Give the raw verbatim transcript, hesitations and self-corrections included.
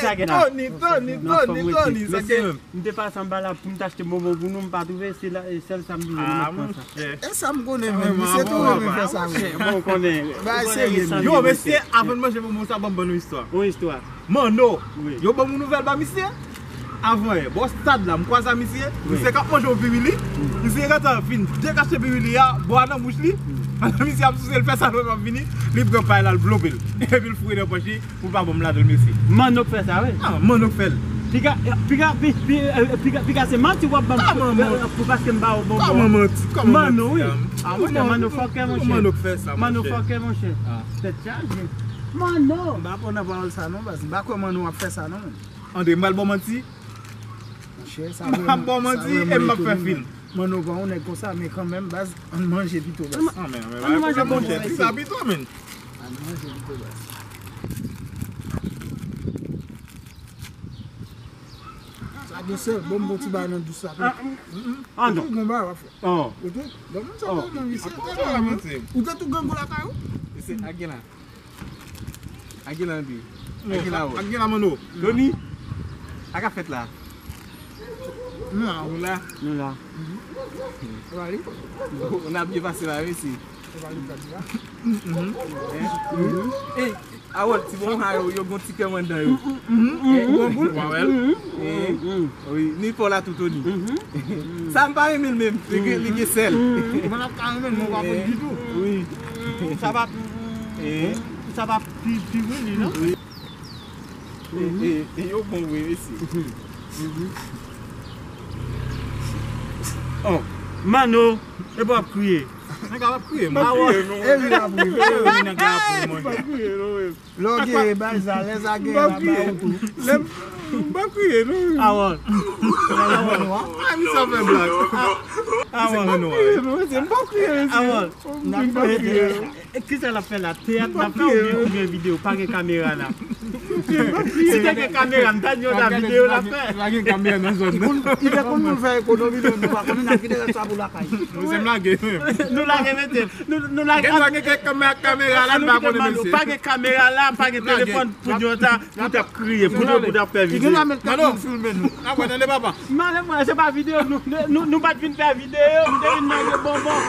Sa gen la. Tony, Tony, Tony, Tony, sa gen menm. M te pase anba la pou m t achte bonbon pou nou, m pa twouve, se la, e sèl sa m twouve, nou mèt pran sa. E sa m konnen menm, misye tou renmen fè sa menm. Bon, konnen. Bagay serye menm. Yo, mesye, avan n manje bonbon sa, ban m ban nou istwa. Yon istwa. Manno, yo ban m yon nouvèl ba misye. Avan yè, bò stad la, m kwaze a misye. Misye k ap manje yon piwili. Misye gentan fin dekache piwili a, bò a nan bouch li. Pandan misye ap souse l, fè sa lwen m ap vini, li pran pay la, l vlope l. Epi l foure nan pòch li. Pou l pa ban m ladan l, mesi. Manno k fè sa, wi. Ah, Manno k fè l. Piga, piga, pi- pi- eh, piga, piga se manti w ap ban m. Kòman manti? Pou paske m ba w bonbon. Kòman manti? Kòman manti? Manno, wi. Ah, monchè, Manno fòkè, monchè. Manno k fè sa, Manno monchè. Fòkè, monchè. Ah. Tèt chaje. Manno. M pa kwè nan pawòl sa non, baz. M pa kwè Manno ap fè sa non. Andre, m pral ba w manti. Monchè, sa vrèman. M ap ba w manti e m ap fè fim. Manno pa yon nèg konsa, men kanmenm, baz, ann manje pito, baz. Ann manje bonbon. Sa pito, men. Ann manje pito, baz. Sa gen sèl, bon, bon ti bagay nan dous la. Ah, non. Ou gon bagay w ap fè. Ou te, bon, moun sa tèlman visye, tèlman. Ou te tou grangou lakay ou? Se ak gen la. Ak gen la, Andy. Ak gen la, Manno. Tony. Sa k ap fèt la? Nou la. Nou la. Nou la. Ou ap byen pase la, wi, si. Ey, Harold, ti bonbon sa yo, yo gon ti kè anndan yo. Ey, ou wè l? Ey, wi, ni fò la tou, Tony. Sa m pa renmen l menm, li gen, li gen sèl. Mwen ap ka renmen l, men w pa konn ditou. Wi. Sa pa, sa pa pi, pi wi li, non? Wi. E, e, e yo bon vre, mesye. Oh, Manno, e pa w ap kriye. Nèg la ap kriye, man. E li la pou li. Nèg la ap kriye, man. Lè w gen bagay sa, lè sa gen la ba ou tou. Lè m, m pa kriye, non. Awòl. Awòl. Ah, misye ap fè blag. Awòl. Misye pa kriye, mesye. Awòl. M pa kriye, non. E kisa l ap fè la? Teyat l ap fè oubyen, oubyen videyo? Pa gen kamera la. Si te gen kamera, m ta di yon ta videyo l ap fè. Pa gen kamera nan zòn nan. Li te konn moun fè ekonomi, men nou pa konnen, n ap kite rès sa pou lakay. Mesye, m lage menm. Nou lage mete. Nou, nou lage. Gen dwa gen kèk kamera, kamera la, m pa konnen, mesye. Pa gen kamera la, pa gen telefòn pou di yon ta, pou t ap kriye, pou t ap, pou t ap fè videyo. Li gen dwa met kèk moun filme nou. N ap wè, tande papa. Mwen, mwen, se pa videyo, nou, nou, nou pa t vin fè videyo, nou te vin manje bonbon.